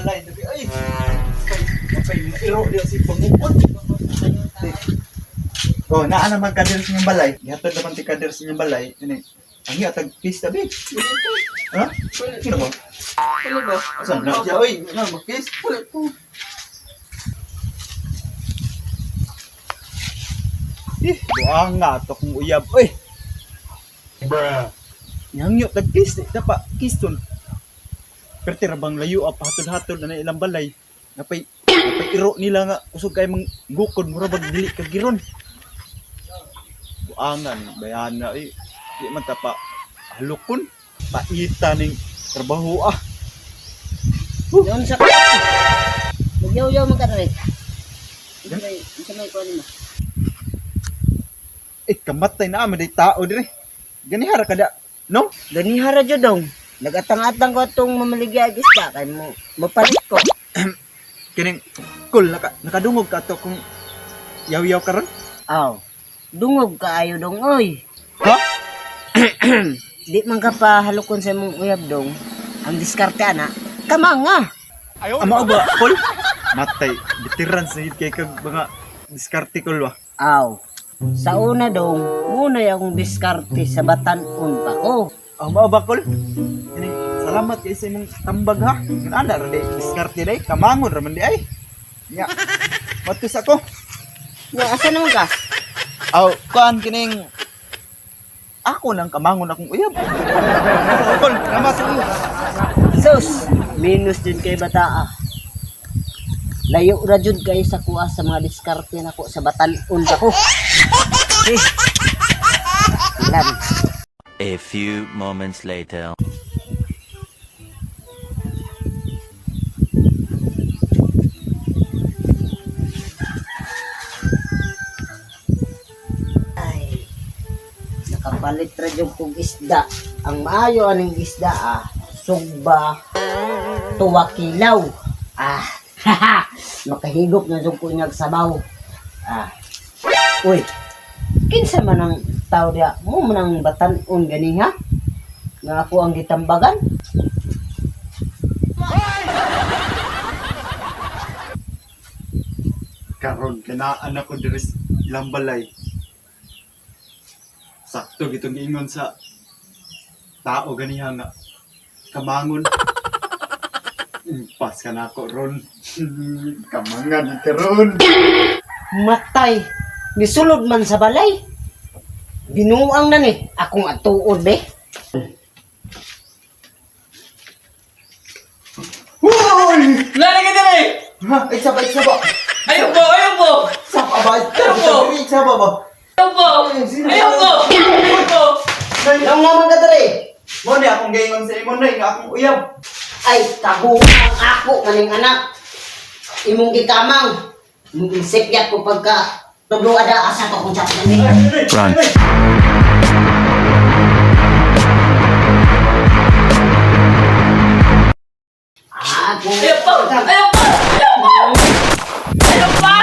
Balay diri ay. Kay kay iro diya si pangukon. Oh, naa naman ka diri sa inyong balay. Gihatod naman ti ka diri sa inyong balay. Ini. Ang iya tag kiss tabi. Ha? Sino ba? Wala ba? Asa na siya oy, na makis. Wala ko. Eh, buang nga to kung uyab oy. Bruh. Yangyo tag kiss dapa kiss tun. Pero tira bang layo pa hatod-hatod na na ilang balay. Napay napay iro nila nga kusog kay mang gukod mura bag dili ka giron. Buangan bayan na eh. Di man ta pa halukon. Paita ning trabaho ah. Yon sa ka. Magyaw-yaw man ka dere. Unsa may kuan nimo? Eh kamatay na man day tao dire. Ganihara kada no? Ganihara jud dong. Nagatang-atang ko atong mamaligya og isda kay mo mopalit ko. Kining kul naka, nakadungog ka to kung yaw-yaw karon. Aw. Dungog kaayo dong oy. Ha? Di man ka pa halukon sa imong uyab dong. Ang diskarte ana, kamanga. Ama ba kul? Matay, bitiran sa kay kag mga diskarte kul ba. Aw. Sa una dong, muna akong diskarte sa batan-on pa ko. Oh, mao ba kol? Ini, salamat kay sa imong tambag ha. Ngan ana ra di diskarte day, kamangon ra man di ay. Nya. Matus ako. Nga asa naman ka? Aw, kuan kining ako nang kamangon akong uyab. Kol, salamat sa iyo. Sus, minus jud kay bata ah. Layo ra jud kay sa kuha sa mga diskarte nako sa batan-on pa ko. Eh. Lan. A few moments later. Ay. Nakapalit ra jud kog isda. Ang maayo aning isda ah, sugba, tuwa kilaw. Ah, makahigop na jud ko niyag sabaw. Ah. Uy. Kinsa man ang tao diya? Mo man ang batan-on gani ha? Nga ako ang gitambagan. Karon kanaan ako diri sa ilang balay. Sakto gitong giingon sa tao ganiha nga kamangon. Impas ka na ako ron. Kamangan ka ron. Matay. Nisulod man sa balay. Binuang na ni. Akong atuod be. Hoy! Lala ka dere! Ha, isa ba, isa ba? Ayaw po! Ayaw po! Isa pa ba? Isa ba ba? Ayaw po! Ayaw po! Ayaw po! Nang naman ka dere. Mo ni akong gaingon sa imo na nga akong uyab. Ay, kabuang ako maning anak. Imong gikamang. Imong isipyat ko pagka tudlo ada asa ko kung chat ni. Run. Ako. Ayaw po! Ayaw po! Ayaw po! Ayaw po!